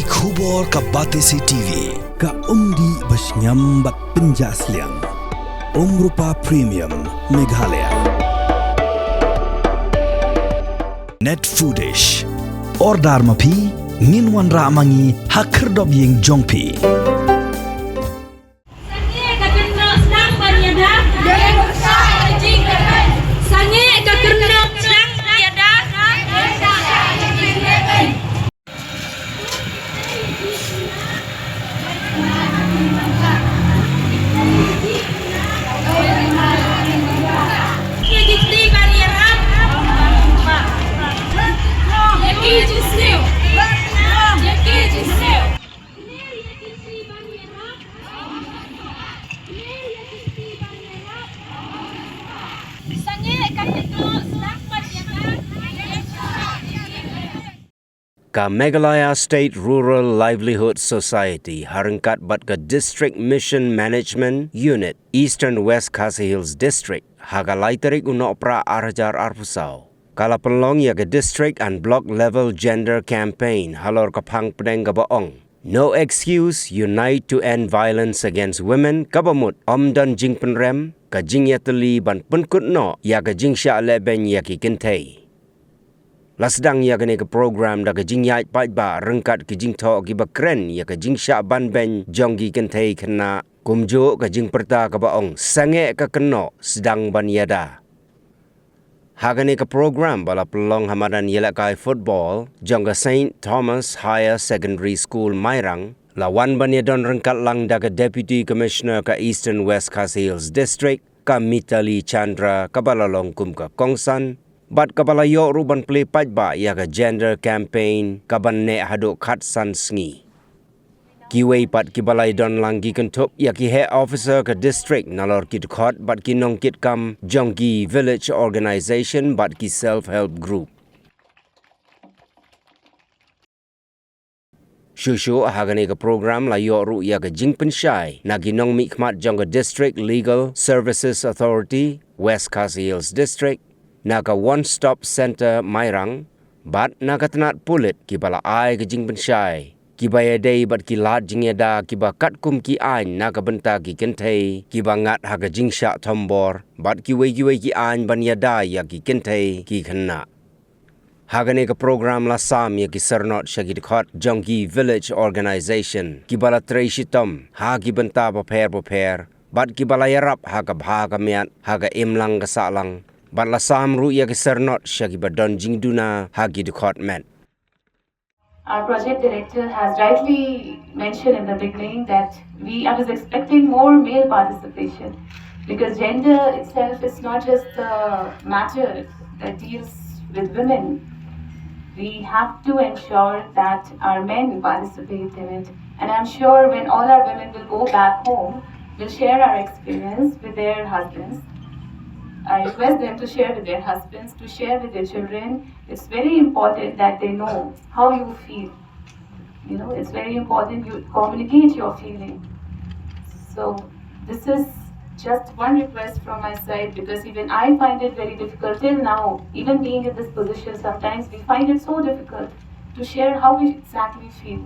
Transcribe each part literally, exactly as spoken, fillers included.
Khubor ka Batesi T V, ka umdih ba shngiam bad pynjah sliang. Umrupa Premium, Meghalaya. Net Foodish. Order ma phi, ngin wanrah ma ngi ha khyrdop ïing jong phi. Sangeh ka kynnoh sdang ban ïada. Sangeh ka kynnoh sdang ban ïada. Ka Meghalaya State Rural Livelihood Society, ha ryngkat bad ka District Mission Management Unit, Eastern West Khasi Hills District, ha ka lai tarik u Nohprah ar hajar arphew saw, ka la pynlong ïa ka District and Block Level Gender Campaign halor ka phang pdeng kaba ong, "No excuse, unite to end violence against women," kaba mut, ym don jingpynrem, ka jingïatylli ban pynkut noh ïa ka jingshah lehbeiñ ïa ki kynthei. La sdang ïa kane ka program da ka jingïaid paidbah ryngkat ki jingthoh kiba kren ïa ka jingshah banbeiñ jong ki kynthei khynnah, kumjuh ka jingpyrta kaba ong, "Sangeh ka kynnoh sdang ban ïada." Ha kane ka program ba la pynlong ha madan ïalehkai football jong ka Saint Thomas Higher Secondary School Mairang, la wan ban ïadon ryngkat lang da ka Deputy Commissioner ka Eastern West Khasi Hills District, ka Mitali Chandra, kaba la long kum ka kongsan, bad kaba la ïoh ruh ban plie paidbah ïa ka gender campaign kaban neh haduh khatsan sngi. Kiwei pat kiba la ïadon lang ki kynthup ïa ki heh officer ka district nalor ki dkhot bad ki nongkitkam jong ki village organization bad ki self help group. Shuh shuh ha kane ka program la ïoh ruh ïa ka jingpynshai na ki nongmihkhmat jong ka District Legal Services Authority, West Khasi Hills District, na ka One Stop Centre Mairang, bad na ka tnat pulit kiba la ai ka jingpynshai, kiba ïadei bad ki lad jingïada kiba katkum ki aiñ na ka bynta ki kynthei kiba ngat ha ka jingshah thombor, bad kiwei kiwei ki aiñ ban ïada ïa ki kynthei ki khynnah. Ha kane ka program la sam ïa ki syrnod sha ki dkhot jong ki village organization kiba la trei shitom ha ki bynta bapher bapher, bad kiba la ïarap ha ka bha ka miat, ha ka imlang ka sahlang, bad la sam ruh ïa ki syrnod sha kiba don jingduna ha ki dkhot met. Our project director has rightly mentioned in the beginning that we, I was expecting more male participation, because gender itself is not just the matter that deals with women. We have to ensure that our men participate in it. And I'm sure when all our women will go back home, we'll share our experience with their husbands. I request them to share with their husbands, to share with their children. It's very important that they know how you feel. You know, it's very important you communicate your feeling. So this is just one request from my side, because even I find it very difficult till now, even being in this position, sometimes we find it so difficult to share how we exactly feel.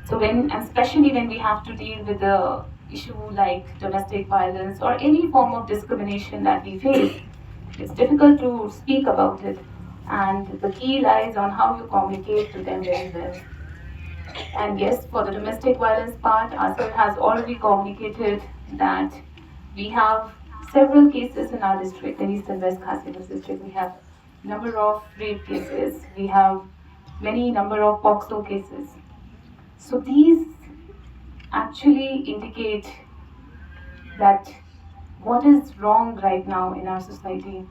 So when, especially when we have to deal with the issue like domestic violence or any form of discrimination that we face, it's difficult to speak about it. And the key lies on how you communicate to them very well. And yes, for the domestic violence part, ASIR has already communicated that we have several cases in our district, in Eastern West Khasi Hills district. We have number of rape cases, we have many number of POCSO cases. So these actually indicate that what is wrong right now in our society.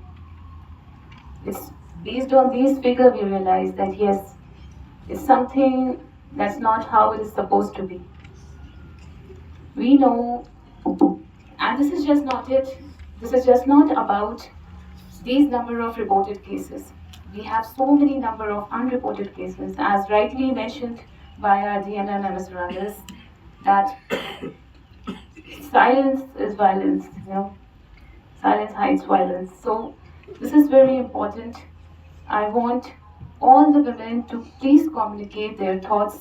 It's based on these figures we realize that yes, it's something that's not how it is supposed to be. We know, and this is just not it. This is just not about these number of reported cases. We have so many number of unreported cases, as rightly mentioned by our D M M, Mister Ravis, that silence is violence, you know. Silence hides violence. So this is very important. I want all the women to please communicate their thoughts,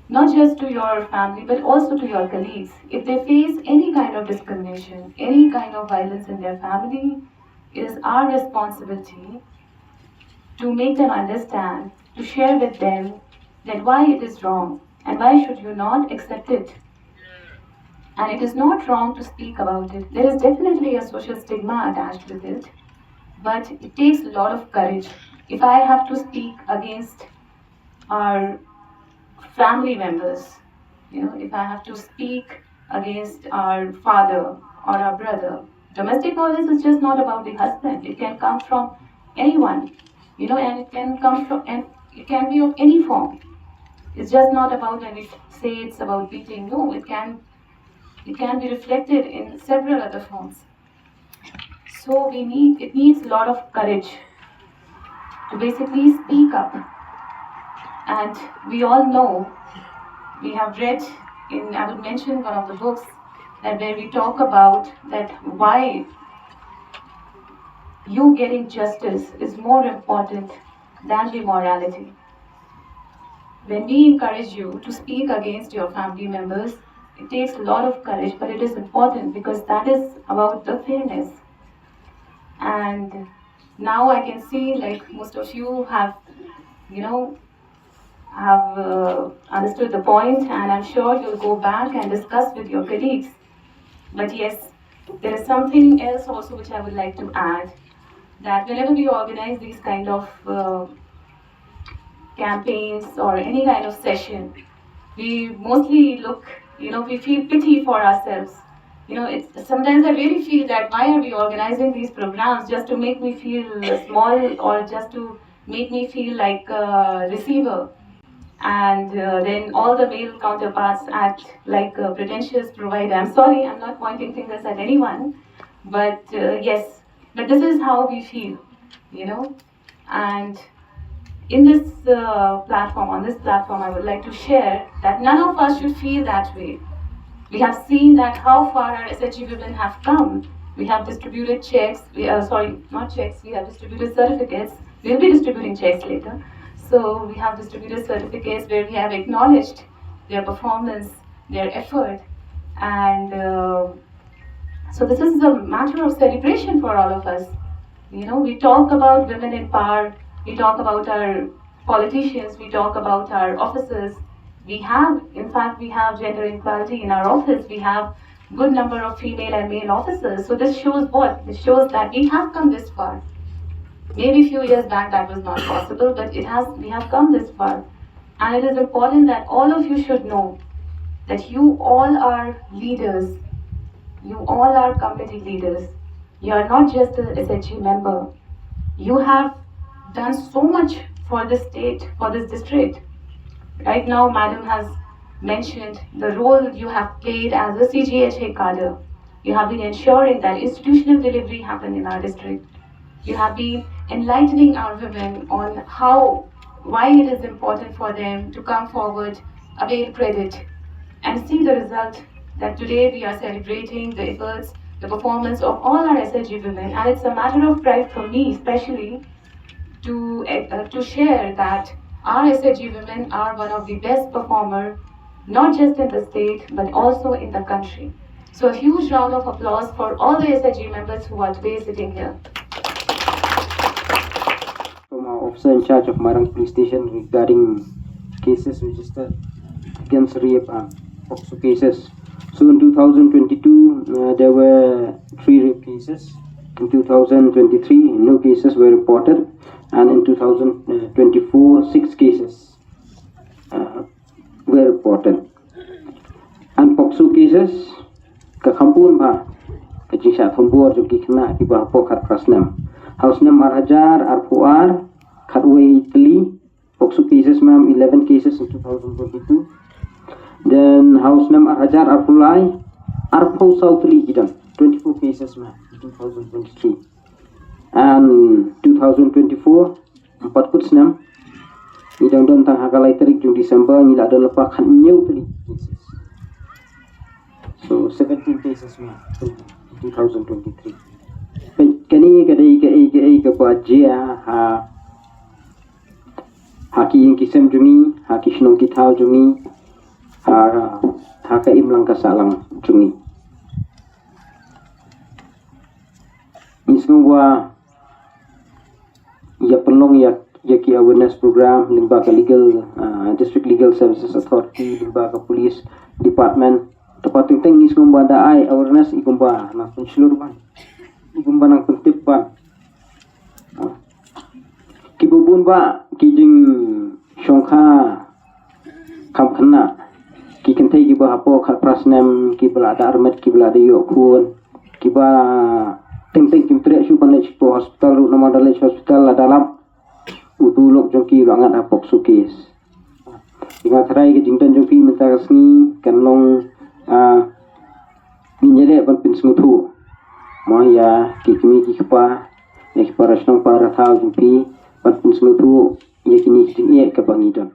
not just to your family, but also to your colleagues. If they face any kind of discrimination, any kind of violence in their family, it is our responsibility to make them understand, to share with them that why it is wrong and why should you not accept it. And it is not wrong to speak about it. There is definitely a social stigma attached with it, but it takes a lot of courage. If I have to speak against our family members, you know, if I have to speak against our father or our brother, domestic violence is just not about the husband. It can come from anyone, you know, and it can come from, and it can be of any form. It's just not about when we say it's about beating. No, it can, it can be reflected in several other forms. So we need, it needs a lot of courage to basically speak up. And we all know, we have read in, I would mention one of the books, that where we talk about that why you getting justice is more important than the morality. When we encourage you to speak against your family members, it takes a lot of courage, but it is important because that is about the fairness. And now I can see, like, most of you have, you know, have uh, understood the point, and I'm sure you'll go back and discuss with your colleagues. But yes, there is something else also which I would like to add, that whenever we organize these kind of uh, campaigns or any kind of session, we mostly look, you know, we feel pity for ourselves. You know, it's, sometimes I really feel that why are we organizing these programs, just to make me feel small or just to make me feel like a receiver. And uh, then all the male counterparts act like a pretentious provider. I'm sorry, I'm not pointing fingers at anyone, but uh, yes, but this is how we feel, you know. And in this uh, platform, on this platform, I would like to share that none of us should feel that way. We have seen that how far our S H G women have come. We have distributed checks, we, uh, sorry, not checks, we have distributed certificates. We'll be distributing checks later. So we have distributed certificates where we have acknowledged their performance, their effort, and uh, so this is a matter of celebration for all of us. You know, we talk about women in power, we talk about our politicians, we talk about our officers. We have, in fact, we have gender equality in our office. We have good number of female and male officers. So this shows what? This shows that we have come this far. Maybe a few years back that was not possible, but it has. We have come this far, and it is important that all of you should know that you all are leaders. You all are committee leaders. You are not just a S H G member. You have done so much for this state, for this district. Right now, Madam has mentioned the role you have played as a C G H A cadre. You have been ensuring that institutional delivery happened in our district. You have been enlightening our women on how, why it is important for them to come forward, avail credit, and see the result that today we are celebrating the efforts, the performance of all our S H G women. And it's a matter of pride for me, especially, to, uh, to share that our S H G women are one of the best performer, not just in the state, but also in the country. So a huge round of applause for all the S H G members who are today sitting here. From our officer in charge of Mairang Police Station regarding cases registered against rape and POCSO cases. So in two thousand twenty-two, uh, there were three rape cases. In two thousand twenty-three, no cases were reported. And in two thousand twenty-four, six cases uh, were reported. And POCSO cases, ka khampun ba ka jingshah thombor jong ki khynnah kiba hapoh khatphra snem. Ha u snem ar hajar arphew ar, khatwei tylli POCSO cases, ma'am, eleven cases in two thousand twenty-two. Then ha u snem ar hajar arphew lai, arphew saw tylli ki don, twenty-four cases, ma'am, in two thousand twenty-three. And two thousand twenty-four, ym pat kut snem, ngi dang don tang ha ka lai tarik jong December, ngi la don lypa khathynñiew tylli cases. So seventeen cases, ma'am, in two thousand twenty-three. Kane ka dei kaei kaei kaba jia ha ha ki ïing ki sem jong ngi, ha ki shnong ki thaw jong ngi, ha, ha ka imlang ka sahlang jong ngi. Ngi sngew ba ïa pynlong ïa, ïa ki awareness program lyngba ka legal, ah, District Legal Services Authority, lyngba ka police department. Te pat teng teng ngi sngew ba da ai awareness i kumba nang pynshlur ban, i kumba nang pyntip ban. Ah. Ki bun ba ki jingshongkha kham khynnah, ki kynthei kiba hapoh khatphra snem, kiba la da armet, kiba la da ïoh khun, kiba teng teng kim treh shuh ban leit sha hospital ruh, namar da leit sha hospital la da lap u tulok jong ki u la ngat ha POCSO case. Nga tharai ka jingdon jong phi mynta ka sngi kan long, ah, ngin ïaleh ban pynsngewthuh mo ïa ki kmie ki kpa, ïa ki para shnong para thaw jong phi, ban pynsngewthuh ïa kine ki jingeh kaba ngi don.